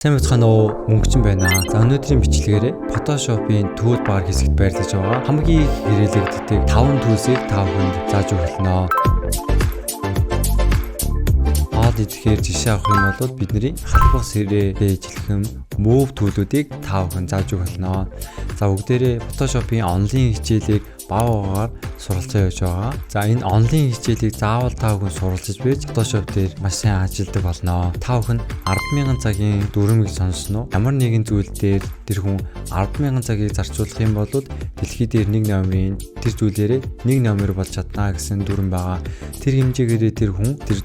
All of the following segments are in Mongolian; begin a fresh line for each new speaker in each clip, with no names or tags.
Сайн байцгаана уу, мөнгөчин байна. За, өнөөдрийн бичлэгээрээ Photoshop-ийн toolbar хэсэгт байрлаж байгаа хамгийн их хэрэглэгддэг 5 tools-ыг та бүхэнд зааж өгнө. Хоол идэхээр жишээ авах юм бол бидний халбах сэрээ жилхэн move tool-үүдийг та бүхэн зааж өгнө. За, бүгдээрээ Photoshop-ийн онлайн хичээлийг бага багаар суралцаа явж байгаа. За, энэ онлайн хичээлийг заавал та бүхэн суралцаж байж Photoshop дээр маш сайн ажилладаг болно. Та бүхэн 10,000 цагийн дүрмийг сонссон уу? Ямар нэгэн зүйл дээр тэр хүн 10,000 цагийг зарцуулах юм бол дэлхий дээр нэг номерын тэр зүйлээрээ нэг номер болж чадна гэсэн дүрэм байгаа. Тэр хэмжээгээрээ тэр хүн тэр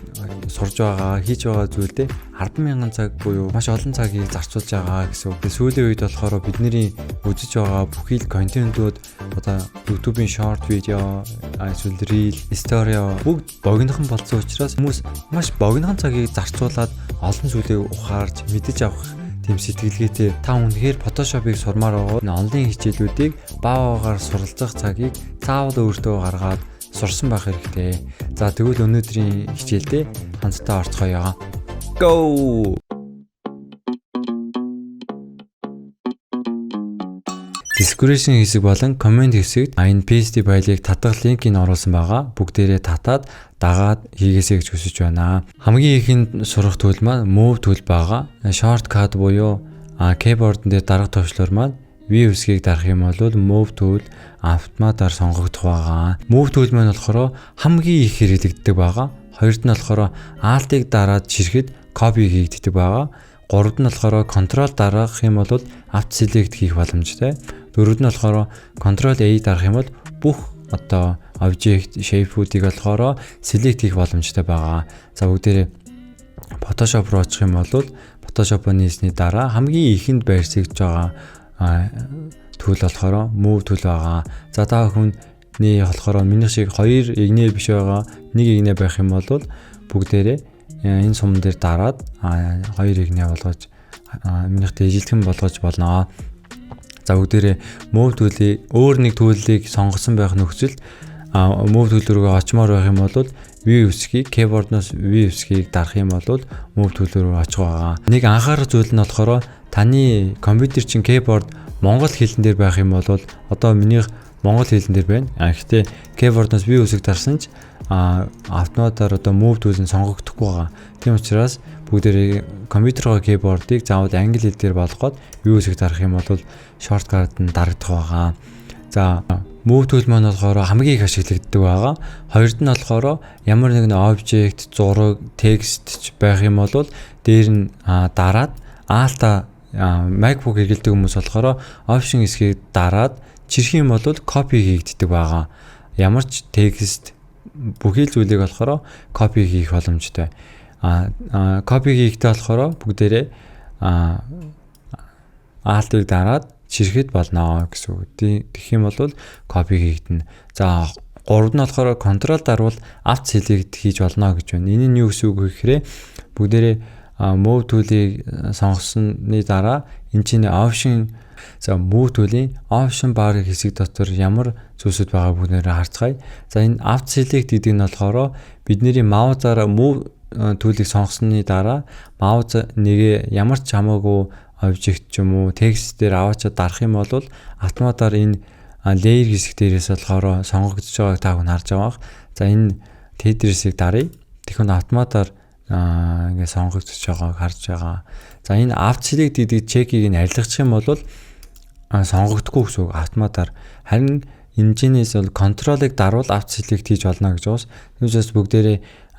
сурж байгаа, хийж байгаа зүйлдээ 10,000 цаг буюу маш олон цагийг зарцуулж байгаа гэсэн үг. Сүүлийн үед болохоор бидний үзэж байгаа бүхий л контентууд, одоо YouTube-ийн short video, эсвэл reel, story бүгд богинохон болсон учраас хүмүүс маш богинохон цагийг зарцуулаад олон зүйлийг ухаарч мэдэж авах тийм сэтгэлгээтэй. Та үнэхээр Photoshop-ыг сурмаар байгаа онлайн хичээлүүдийг бага багаар суралцах цагийг заавал өөртөө гаргаад сурсан байх хэрэгтэй. За, тэгвэл өнөөдрийн хичээлдээ хамтдаа орцгоё. Go! Description хэсэг болон comment хэсэгт энэ PSD файлыг татах линкийг оруулсан байгаа. Бүгдээрээ татаад дагаад хийгээсэй гэж хүсэж байна. Хамгийн ихэнд сурах tool маань move tool байгаа. Shortcut буюу keyboard дээр дарга товчлуур маань V үсгийг дарах юм бол move tool автоматар сонгогдох байгаа. Move tool маань болохоор хамгийн их хэрэглэгддэг байгаа. Хоёрд нь болохоор Alt-ыг дараад чирэхэд copy хийгддэг байгаа. Гуравд нь болохоор Control дарах юм бол Auto Select хийх боломжтой. Дөрөвд нь болохоор Control A дарах юм бол бүх одоо object shape-үүдийг болохоор select хийх боломжтой байгаа. За, бүгдээрээ Photoshop руу очих юм бол Photoshop-о нээсний дараа хамгийн ихэнд байршигдж байгаа tool болохоор move tool байгаа. За, та бүхний болохоор миний шиг хоёр эгнээ биш байгаа. Нэг эгнээ байх юм бол бүгдээрээ энэ сум дээр дараад хоёр эгнээ болгож, минийхтэй ижилхэн болгож болно. За, бүгдээрээ move tool-ийг өөр нэг tool-ийг сонгосон байх нөхцөлд move tool рүүгээ очимоор байх юм бол V үсгийг, keyboard-ноос V үсгийг дарах юм бол move tool рүү очих байгаа. Нэг анхаарах зүйл нь болохоор таны компьютер чинь keyboard монгол хэлэн дээр байх юм бол, одоо минийх монгол хэлэн дээр байна. А гэхдээ keyboard-ноос V үсэг дарсан ч автоматар одоо move tool нь сонгогдохгүй байгаа. Тийм учраас бүгдээрээ компьютероо keyboard-ыг заавал англи хэл дээр болгоод V үсэг дарах юм бол shortcut нь дарагдах байгаа. За, move tool маань болохоор хамгийн их ашиглагддаг байгаа. Хоёрд нь болохоор ямар нэгэн object, зураг, текст ч байх юм бол дээр нь дараад Alt, MacBook хэрэглэдэг хүмүүс болохоор Option хэсгийг дараад чирэх юм бол copy хийгддэг байгаа. Ямар ч текст, бүхий л зүйлийг болохоор copy хийх боломжтой. А copy хийхдээ болохоор бүгдээрээ Alt-ыг дараад чирэхэд болно гэсэн үг. Тэгэх юм бол copy хийгдэнэ. За, гуравд нь болохоор control дарвал auto select хийж болно гэж байна. Энэ нь юу гэсэн үг вэ гэхээр бүгдээрээ move tool-ыг сонгосны дараа энэ чинь option, за, move tool-ийн option bar хэсэг дотор ямар зүйлсүүд байгааг бүгдээрээ харцгаая. За, энэ auto select гэдэг нь болохоор бидний маусаараа move tool-ыг сонгосны дараа маус нэгэ ямар ч хамаагүй object ч юм уу текст дээр аваачаад дарах юм бол автоматар энэ layer хэсэг дээрээс болохоор сонгогдож байгааг та бүхэн харж байгаа. За, энэ тэдрээсийг даръя. Тэгэхэд автоматар ингээ сонгогдож байгааг харж байгаа. За, энэ auto select гэдэг check-ийг нь арилгачих юм бол сонгогдохгүй гэсэн үг автоматар. Харин энэчнээс бол control-ыг дарвал auto select хийж болно гэж байна. Түүнээс бүгдээрээ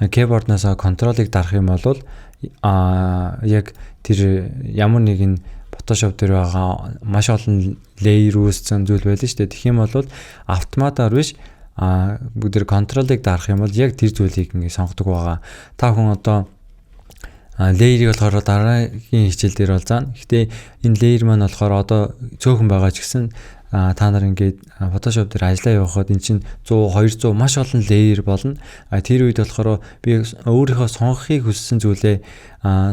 keyboard-наас control-ыг дарах юм бол яг тэр ямар нэгэн Photoshop дээр байгаа маш олон layer үүссэн зүйл байлаа шүү дээ. Тэгэх юм бол автоматар биш, бүгд control-ыг дарах юм бол яг тэр зүйлийг ингэ сонгодог байгаа. Та хүн одоо layer-ыг болохоор дараагийн хичээл дээр бол заана. Гэхдээ энэ layer маань болохоор одоо цөөхөн байгаа ч гэсэн та нар ингээд Photoshop дээр ажиллаа явахад эн чинь 100, 200 маш олон layer болно. А тэр үед болохоор би өөрийнхөө сонгохыг хүссэн зүйлээ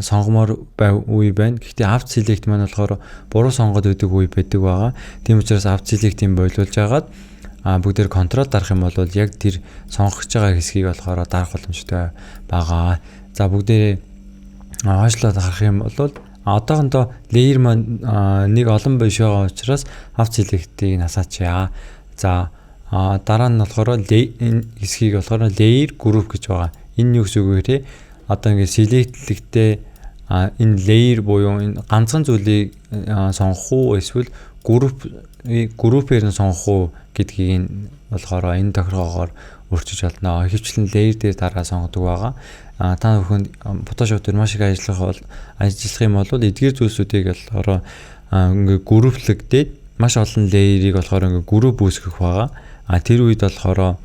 сонгомоор үе байна. Гэхдээ auto select маань болохоор буруу сонгоод байдаг үе байдаг байгаа. Тийм учраас auto select-ийг болиулж агаад бүгдээр control дарах юм бол яг тэр сонгож байгаа хэсгийг болохоор дарах боломжтой байгаа. За, бүгдээрээ хойшлоод харах юм бол Одоохондоо layer маань нэг олон биш байгаа учраас auto select-ийг нь асаачаа. За, дараа нь болохоор энэ хэсгийг болохоор layer group гэж байгаа. Энэ юу гэсэн үг вэ гэхээр одоо ингээд select-лэгтээ энэ layer буюу энэ ганцхан зүйлийг сонгох уу, эсвэл group-ээр нь сонгох уу гэдгийг нь болохоор энэ тохиргоогоор өөрчилж болно. Ихэвчлэн layer дээр дараа сонгодог байгаа. Та бүхэн Photoshop дээр маш их ажиллах юм бол эдгээр зүйлсүүдийг болохоор ингээ group-лэгдээд маш олон layer-ыг болохоор ингээ group үүсгэх байгаа. Тэр үед болохоор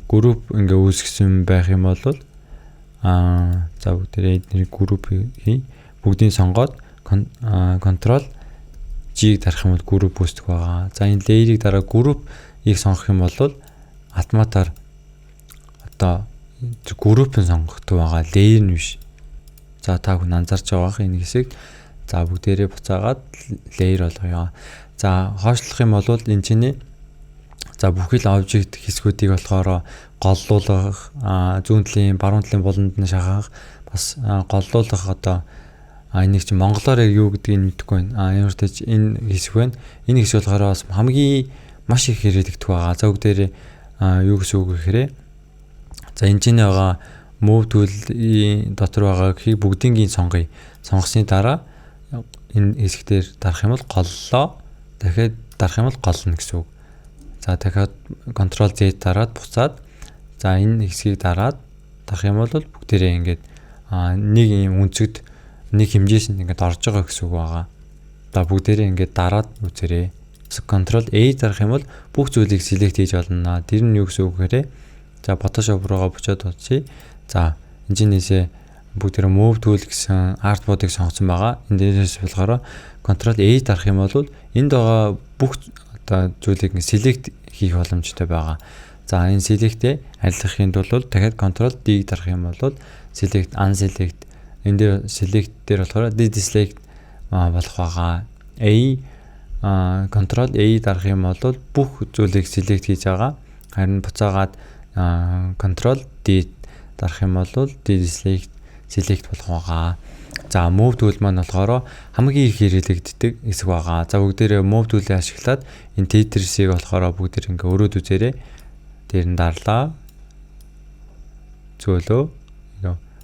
group ингээ үүсгэсэн байх юм бол за, бүгдээрээ эдний group хий. Бүгдийг сонгоод control G-г дарах юм бол group үүсдэг байгаа. За, энэ layer-ыг дараа group-ийг сонгох юм бол автоматар одоо тэр group-ыг сонгогддог байгаа. Layer нь биш. За, та бүхэн анзаарч байгаа бах энэ хэсэгт. За, бүгдээрээ буцаагаад layer болгоё. За, хойшлох юм бол энэ чиний за бүхэл object хэсгүүдийг болохоор голлуулах, зүүн талын, баруун талын буланд нь шахах, бас голлуулах. Одоо энийг чинь монголоор яг юу гэдгийг мэдэхгүй байна. Ямар ч тач энэ хэсэг байна. Энэ хэсэг болохоор бас хамгийн маш их хэрэглэгдэх байгаа. За, бүгдээрээ юу гэсэн үг гэхээр за, энэ чинь байгаа move tool-ийн дотор байгаа гэхийг бүгднийг сонгоё. Сонгосны дараа энэ хэсэг дээр дарах юм бол голлоо. Дахиад дарах юм бол голно гэсэн үг. За, дахиад Ctrl Z дараад буцаад, за, энэ хэсгийг дараад дарах юм бол бүгдээрээ ингээд нэг юм өнцөгт, нэг хэмжээс нь ингээд орж байгаа гэсэн үг байгаа. За, бүгдээрээ ингээд дараад үзээрэй. Ctrl A дарах юм бол бүх зүйлийг select хийж болно. Тэр нь юу гэсэн үг гэхээр за, Photoshop руугаа буцаад үзье. За, энэ чинээсээ бүгдээрээ move tool гэсэн artboard-ыг сонгосон байгаа. Энэ дээрээс болохоор Ctrl A дарах юм бол энд байгаа бүх одоо зүйлийг select хийх боломжтой байгаа. За, энэ select-ээ арилгахын тулд дахиад Ctrl D-г дарах юм бол select unselect, энэ дээр select дээр болохоор deselect болох байгаа. A Ctrl A дарах юм бол бүх зүйлийг select хийж байгаа. Харин буцаагаад Ctrl D дарах юм бол deselect select болох байгаа. За, move tool маань болохоор хамгийн их хэрэглэгддэг хэсэг байгаа. За, бүгдээрээ move tool-ийг ашиглаад энэ Tetris-ийг болохоор бүгдээр ингээ өрөөд үзээрэй. Тэр нь дарлаа. Зөөлөө.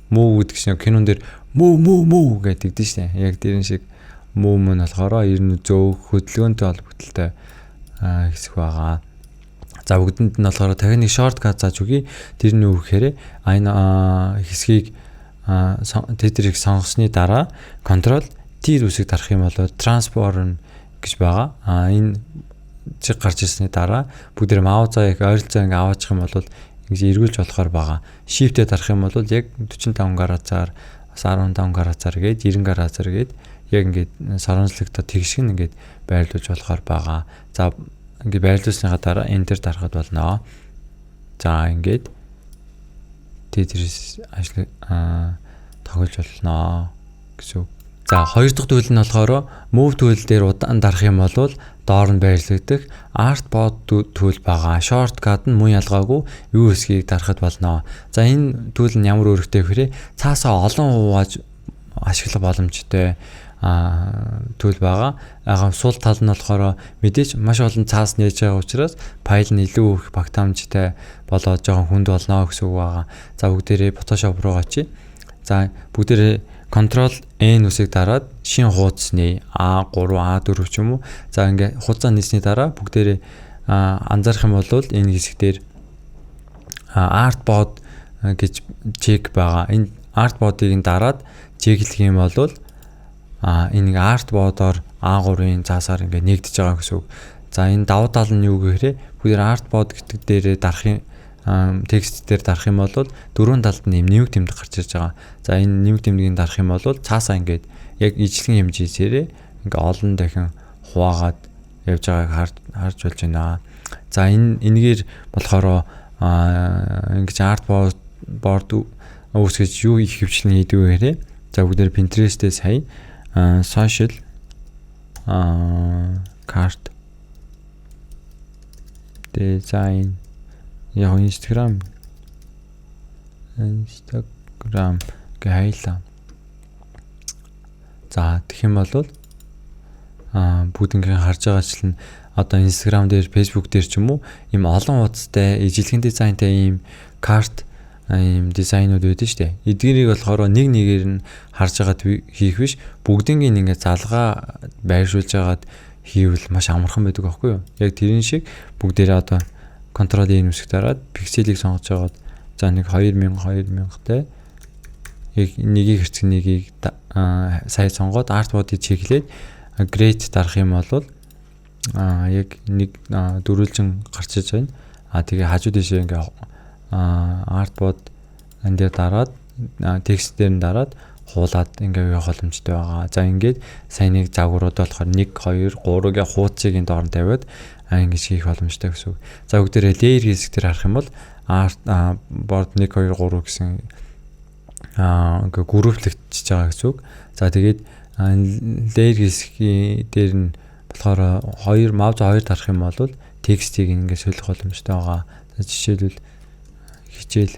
Move гэдэг чинь кинон дээр move, move, move гэдэг дээ шүү дээ. Яг тэрэн шиг move нь болохоор ер нь зөөх хөдөлгөөнтэй холбогдлолтой хэсэг байгаа. За, бүгдэнд нь болохоор дахин нэг shortcut зааж өгье. Тэр нь юу гэхээр энэ хэсгийг, тэдрийг сонгосны дараа Ctrl T үсэг дарах юм бол transform гэж байгаа. Энэ чиг гарч ирсний дараа бүгд mouse-аа яг ойролцоо ингээ аваачих юм бол ингэж эргүүлж болохоор байгаа. Shift-ээ дарах юм бол яг 45 градусаар, бас 15 градусаар гээд, 90 градусаар гээд яг ингээд соронзлогдоо тэгшиг нь ингээд байрлуулж болохоор байгаа. За, ингээд байрлуулсныхаа дараа enter дарахад болно. За, ингээд Tetris ажил тоглож болно гэсэн үг. За, хоёр дахь tool нь болохоор Move tool дээр удаан дарах юм бол доор нь байрлагдах Artboard tool байгаа. Shortcut нь мөн ялгаагүй U хэсгийг дарахад болно. За, энэ tool нь ямар үүрэгтэй гэхээр цаасаа олон хувааж ашиглах боломжтой tool байгаа. Яг сул тал нь болохоор мэдээж маш олон цаас нээж байгаа учраас файл нь илүү их багтаамжтай болоод жоохон хүнд болно гэсэн үг байгаа. За, бүгдээрээ Photoshop руу очие. За, бүгдээрээ Ctrl N үсгийг дараад шинэ хуудас нээ. A3, A4 ч юм уу. За, ингээ хуудасаа нээсний дараа бүгдээрээ анзаарах юм бол энэ хэсэг дээр Artboard гэж check байгаа. Энэ Artboard-ыг нь дараад check-лэх юм бол энэ нэг Artboard-оор A3-ын цаасаар ингээ нэгдэж байгаа гэсэн үг. За, энэ давуу тал нь юу гэхээр бүгдээр Artboard гэдэг дээрээ дарахын текст дээр дарах юм бол дөрвөн талд нь нэмэг тэмдэг гарч ирж байгаа. За, энэ нэмэг тэмдгийг дарах юм бол цаасаа ингээд яг ижлэгэн хэмжээсээрээ ингээ олон дахин хуваагаад явж байгааг харж болж байна. За, энэ энэгээр болохоор ингэж artboard board үүсгэж юу их хөвчлэн хийдэг вэ гэхээр за, бүгдээр Pinterest-ээ сая social card design, яг Instagram гэ хайлаа. За, тэгэх юм бол бүгднгийн харж байгаачлан одоо Instagram дээр, Facebook дээр ч юм уу ийм олон хуудастай, ижилхэн дизайнтай ийм карт, ийм дизайнууд байдаг шүү дээ. Эдгээрийг болохоор нэг нэгээр нь харж байгаад хийх биш, бүгднийг ингээд залгаа байршуулж байгаад хийвэл маш амархан байдаг байхгүй юу? Яг тэрэн шиг бүгдээрээ одоо Ctrl N үсэг дараад пикселийг сонгож байгаад, за, нэг 2000 2000-тай яг нэгийг хэрцэг нэгийг сая сонгоод artboard-ыг чиглээд create дарах юм бол яг нэг дөрвөлжин гарч иж байна. Тэгээ хажуу тийшээ ингээ artboard энэ дээр дараад, текст дээр нь дараад хуулаад ингээ явах боломжтой байгаа. За, ингээд сайн нэг загварууд болохоор 1 2 3 гэ хуудсыг энэ доор нь тавиад ингэж хийх боломжтой гэсэн үг. За, бүгдээрээ layer хэсэг дээр харах юм бол art board 1 2 3 гэсэн ингээ групплэгдчихэж байгаа гэсэн үг. За, тэгээд layer хэсгийн дээр нь болохоор 2 mouse 2 дарах юм бол текстийг ингээ солих боломжтой байгаа. За, жишээлбэл хичээл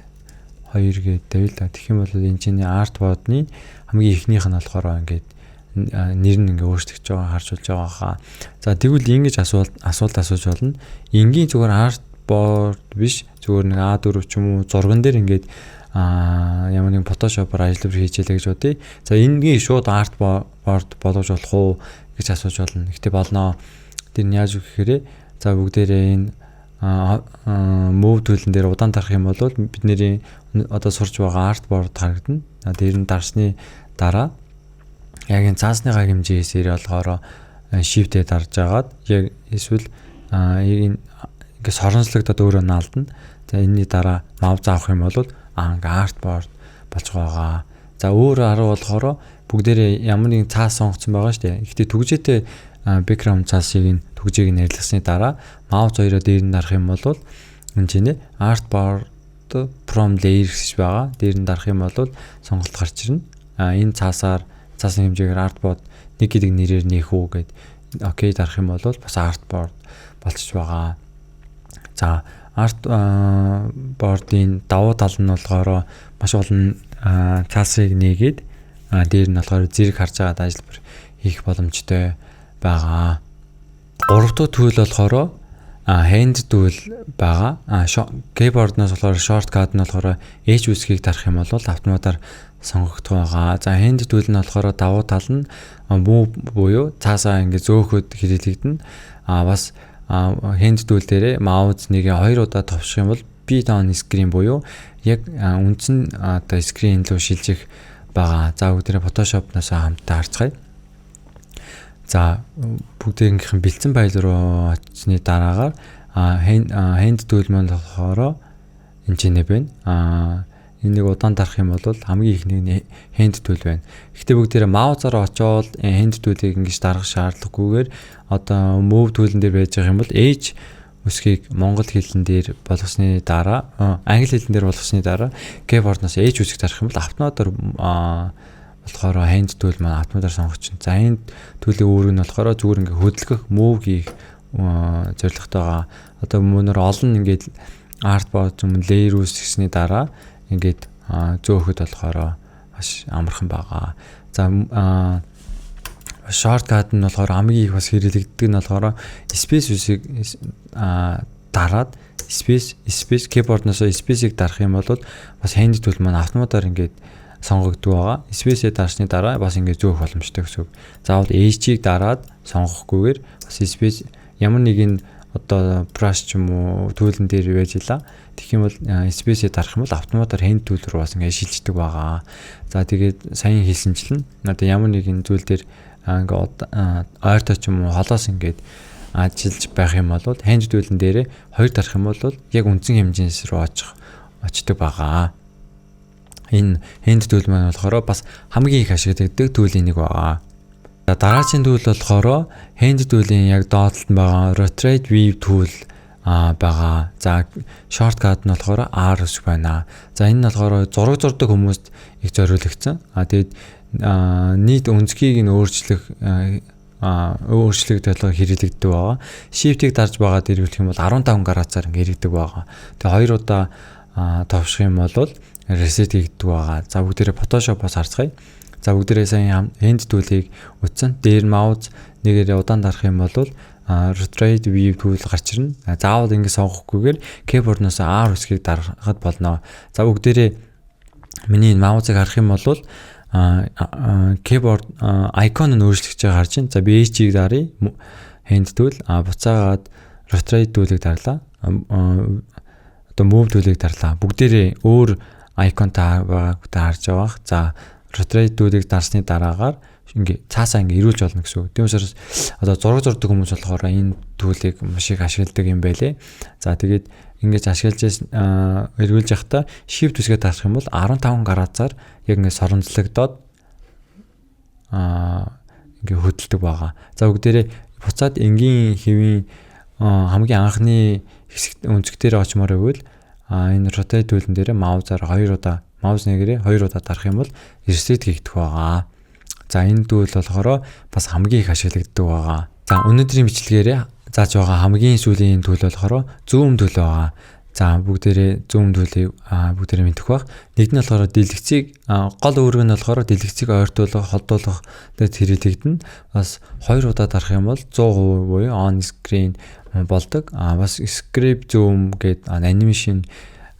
2 гээд тавил та. Тэгэх юм бол энэ чинь artboard-ны хамгийн эхнийх нь болохоор ингээд нэр нь ингээ өөрчлөгдөж байгаа харж болж байгаа хаа. За, тэгвэл ингэж асуулт асууж болно. Энгийн зүгээр artboard биш, зүгээр нэг A4 ч юм уу зурган дээр ингээд ямар нэгэн Photoshop-оор ажиллаж хийж ялаа гэж бодъё. За, энэний шууд artboard болгож болох уу гэж асууж болно. Гэхдээ болно. Тэр нь яаж вэ гэхээр, за, бүгдээрээ энэ move tool-эн дээр удаан дарах юм бол бидний одоо сурч байгаа artboard харагдана. Тэр нь дарсны дараа яг энэ цаасныхаа хэмжээсээр болохоор shift-ээ дарж агаад яг эсвэл энэ ингээ соронзлогдоод өөрөө наалдана. За, энэний дараа mouse авах юм бол ингээ artboard болж байгаа. За, өөр арга болохоор бүгдээрээ ямар нэгэн цаас сонгоцсон байгаа шүү дээ. Гэхдээ түгжээтэй background цаасыг нь түгжээг нь арилгасны дараа mouse хоёроо дээр нь дарах юм бол энэ чинь artboard from layer гэж байгаа. Дээр нь дарах юм бол сонголт гарч ирнэ. Энэ цаасаар цаасны хэмжээгээр artboard 1 гэдэг нэрээр нээх үү гэд okay дарах юм бол бас artboard болчихж байгаа. За, art board-ын давуу тал нь болохоор маш олон цаасыг нээгээд, дээр нь болохоор зэрэг харж байгаад ажиллабар хийх боломжтой байгаа. Гурав дахь tool болохоор hand tool байгаа. Keyboard-наас болохоор shortcut нь болохоор H үсгийг дарах юм бол автоматар сонгогдох байгаа. За, hand tool нь болохоор давуу тал нь move буюу цаасаа ингэ зөөхөд хэрэглэгдэнэ. Бас hand tool дээрээ mouse нэгээ хоёр удаа товших юм бол be on screen буюу яг үндсэн одоо screen рүү шилжих байгаа. За, бүгдээрээ Photoshop-наас хамтдаа харцгаая. За, бүгдээрийнх нь бэлдсэн файл руу очсны дараагаар hand tool маань болохоор энэ ч нэ байна. Энийг удаан дарах юм бол хамгийн ихний нь hand tool байна. Гэхдээ бүгдээрээ mouse-аар очиод hand tool-ыг ингэж дарах шаардлагагүйгээр одоо move tool-н дээр байж байгаа юм бол H үсгийг монгол хэлэн дээр болгосны дараа, англи хэлэн дээр болгосны дараа keyboard-наас H үсгийг дарах юм бол автоматар болохоор hand tool маань автоматар сонгочихно. За, энэ tool-ийн үүрэг нь болохоор зүгээр ингээ хөдөлгөх, move хийх зорилготой байгаа. Одоо мөнөр олон ингээд artboard юм layer үүсгэсний дараа ингээд зөөхөд болохоор маш амархан байгаа. За, shortcut нь болохоор хамгийн их бас хэрэглэгддэг нь болохоор space үсгийг дараад space space keyboard-наас space-ийг дарах юм бол бас hand tool маань автоматар ингээд сонгогддог байгаа. Space-ээ дарсны дараа бас ингээд зөөх боломжтой гэсэн үг. Заавал H-ийг дараад сонгохгүйгээр бас space ямар нэгэн одоо brush ч юм уу tool-эн дээр байж ила. Тэгэх юм бол space-ээ дарах юм бол автоматар hand tool руу бас ингээд шилждэг байгаа. За, тэгээд сайн хэлсэнчлэн одоо ямар нэгэн зүйл дээр ингээд ойртой ч юм уу холоос ингээд ажиллаж байх юм бол hand tool-эн дээрээ хоёр дарах юм бол яг үндсэн хэмжээс рүү очдог байгаа. Энэ hand tool маань болохоор бас хамгийн их ашиглагддаг tool-ийн нэг байгаа. За, дараагийн tool болохоор hand tool-ийн яг доод талд нь байгаа rotate view tool байгаа. За, shortcut нь болохоор R үсэг байна. За, энэ нь болохоор зураг зурдаг хүмүүст их зориулагдсан. Тэгээд нийт өнцгийг нь өөрчлөх төлөө хэрэглэгддэг байгаа. Shift-ийг дарж байгаа дэрвэлэх юм бол 15 градусаар ингээ эргэдэг байгаа. Тэгээ хоёр удаа товших юм бол reset хийгддэг байгаа. За, бүгдээрээ Photoshop-оос харцгаая. За, бүгдээрээ сайн hand tool-ийг үзсэн. Дээр mouse нэгээрээ удаан дарах юм бол rotate view tool гарч ирнэ. Заавал ингэ сонгохгүйгээр keyboard-ноос R үсгийг дарахад болно. За, бүгдээрээ миний энэ mouse-ыг харах юм бол keyboard icon нь өөрчлөгдөж байгаа харж байна. За, би H-ийг даръя. Hand tool, буцаагаад rotate tool-ыг дарлаа. Одоо move tool-ыг дарлаа. Бүгдээрээ өөр icon-тай байгааг та харж байгаа. За, rotate tool-ыг дарсны дараагаар ингээ цаасаа ингээ эргүүлж болно гэсэн үг. Тийм учраас одоо зураг зурдаг хүмүүс болохоор энэ tool-ыг маш их ашигладаг юм байлээ. За, тэгээд ингэж ашиглаж эргүүлж явахдаа shift үсгээ дарах юм бол 15 градусаар яг ингээ соронзлогдоод ингээ хөдөлдөг байгаа. За, бүгдээрээ буцаад энгийн хэвийн хамгийн анхны хэсэг өнцөг дээр очимоор байвал энэ rotate tool-эн дээр mouse-аар хоёр удаа, mouse нэгээрээ хоёр удаа дарах юм бол reset хийгдэх байгаа. За, энэ tool болохоор бас хамгийн их ашиглагддаг байгаа. За, өнөөдрийн бичлэгээрээ зааж байгаа хамгийн сүүлийн tool болохоор zoom tool байгаа. За, бүгдээрээ zoom tool-ийг бүгдээрээ мэдэх бах. Нэг нь болохоор дэлгэцийг, гол үүрэг нь болохоор дэлгэцийг ойртуулах, холдуулах дээр хэрэглэгдэнэ. Бас хоёр удаа дарах юм бол 100% буюу on screen болдог. Бас script zoom гэдэг animation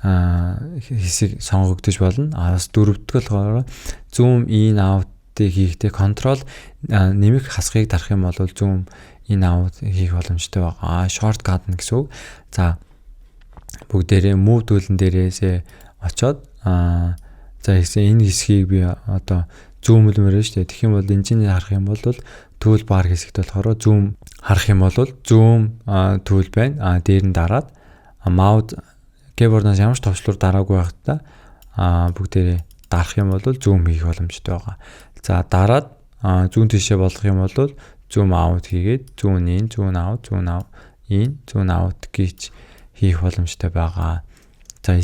хэсэг сонгогдож болно. Бас дөрөвдөг болохоор zoom in out-ыг хийхдээ control нэмэх хасхыг дарах юм бол zoom in out хийх боломжтой байгаа. Shortcut нь гэсэн үг. За, бүгдээрээ move tool-эн дээрээсээ очоод за хийсэн энэ хэсгийг би одоо zoom-лмээр шүү дээ. Тэгэх юм бол энэ чинь харах юм бол tool bar хэсэгт болохоор zoom харах юм бол zoom tool байна. Дээр нь дараад mouse keyboard-аас ямар ч товчлуур дараагүй байхдаа бүгдээрээ дарах юм бол zoom хийх боломжтой байгаа. За, дараад зүүн тишээ болгох юм бол zoom out хийгээд zoom in, zoom out, zoom out, in, zoom out гэж хийх боломжтой байгаа. За,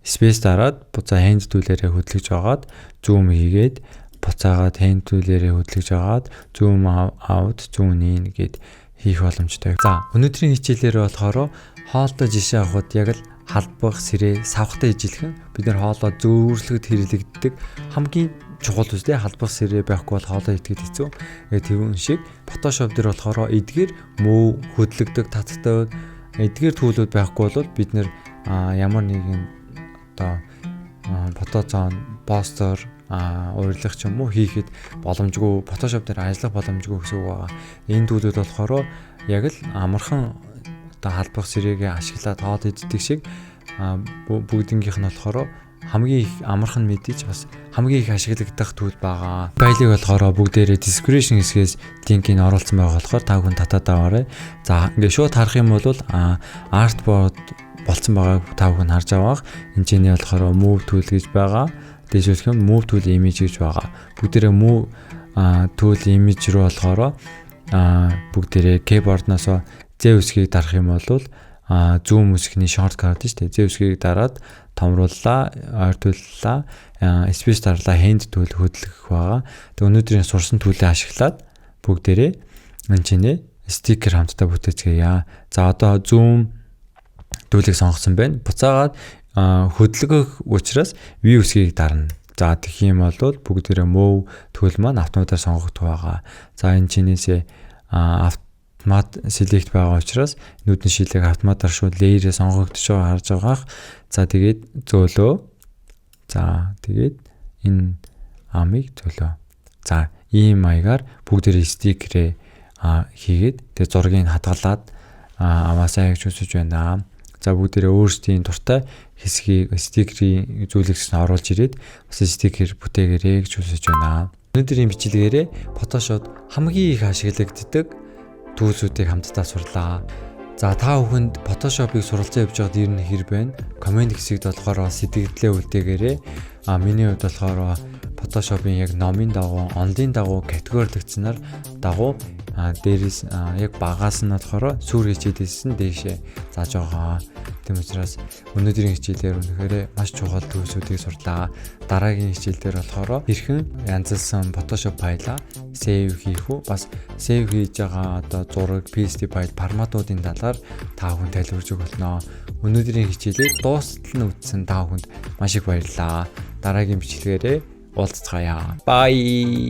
space дараад буцаа hand tool-ээрээ хөдлөж агаад zoom хийгээд, буцаагаад hand tool-ээрээ хөдлөж агаад zoom out, zoom in гэд хийх боломжтой. За, өнөөдрийн хичээлээр болохоор хоолтой жишээ авахад яг л халбах, сэрээ, савхтай ижилхэн бид нар хоолоо зөөвөрлөхөд хэрэглэгддэг хамгийн чухал үстэй халбах сэрээ байхгүй бол хоолоо идэхэд хэцүү. Тэр шиг Photoshop дээр болохоор эдгээр move, хөдлөгдөг, татдаг эдгээр tool-үүд байхгүй бол бид нэр ямар нэгэн одоо фотозон, постер урилга ч юм уу хийхэд боломжгүй, Photoshop дээр ажиллах боломжгүй гэсэн үг байгаа. Энэ tool-үүд болохоор яг л амархан одоо халбах сэрээгээ ашиглаад хоол иддэг шиг бүгднгийнх нь болохоор хамгийн их амархан мэдээж бас хамгийн их ашиглагдах tool байгаа. Файлыг болохоор бүгдээрээ description хэсгээс линкийг оруулсан байгаа болохоор та бүхэн татаад аваарай. За, ингээд шууд харах юм бол artboard болцсон байгааг та бүхэн харж авах. Энд чинь болохоор move tool гэж байгаа. Дээшүүлэх юм move tool image гэж байгаа. Бүгдээрээ move tool image руу болохоор бүгдээрээ keyboard-наас Z үсгийг дарах юм бол zoom үсгний shortcut шүү дээ. Z үсгийг дараад томрууллаа, ойртууллаа, space дарлаа, hand tool хөдлөх байгаа. Тэгээ өнөөдрийн сурсан tool-ээ ашиглаад бүгдээрээ энэ чинь стикер хамтдаа бүтээцгээе. За, одоо zoom tool-ийг сонгосон байна. Буцаагаад хөдөлгөх учраас V үсгийг дарна. За, тэгэх юм бол бүгдээрээ move tool маань автоматар сонгогдох байгаа. За, энэ чинээсээ автомат select байгаа учраас нүдэн шилэг автоматар шууд layer-ээ сонгогдож байгаа харж байгаах. За, тэгээд зөөлөө. За, тэгээд энэ амыг зөөлөө. За, ийм маягаар бүгдээрээ стикерээ хийгээд тэгээд зургийг хадгалаад аваасаа гэж хүсэж байна. За, бүгдээрээ өөрсдийн дуртай хэсгийг стикерийн зүйлийг оруулж ирээд бас стикер бүтээгээрэй гэж хүсэж байна. Өнөөдрийн бичлэгээрээ Photoshop хамгийн их ашиглагддаг tools-үүдийг хамтдаа сурлаа. За, та бүхэнд Photoshop-ыг суралцсан явж байгаад ер нь хэр байна? Comment хэсэгт болохоор сэтгэгдлээ үлдээгээрэй. Миний хувьд болохоор Photoshop-ын яг номын дагуу, онолын дагуу категорилогдсоноор дагуу дээрээс яг багаас нь болохоор сүр хичээлээс нь дээшээ зааж байгаа. Тийм учраас өнөөдрийн хичээлээр үнэхээр маш чухал tools-үүдийг сурлаа. Дараагийн хичээл дээр болохоор хэрхэн янзлсан Photoshop файлаа save хийх үү? Бас save хийж байгаа одоо зураг, PSD файл форматуудын талаар та бүхэн тайлбарж өгөх болно. Өнөөдрийн хичээлийг дуустал нь үзсэн та бүхэнд маш их баярлалаа. Дараагийн бичлэгээрээ уулзцгаая. Bye.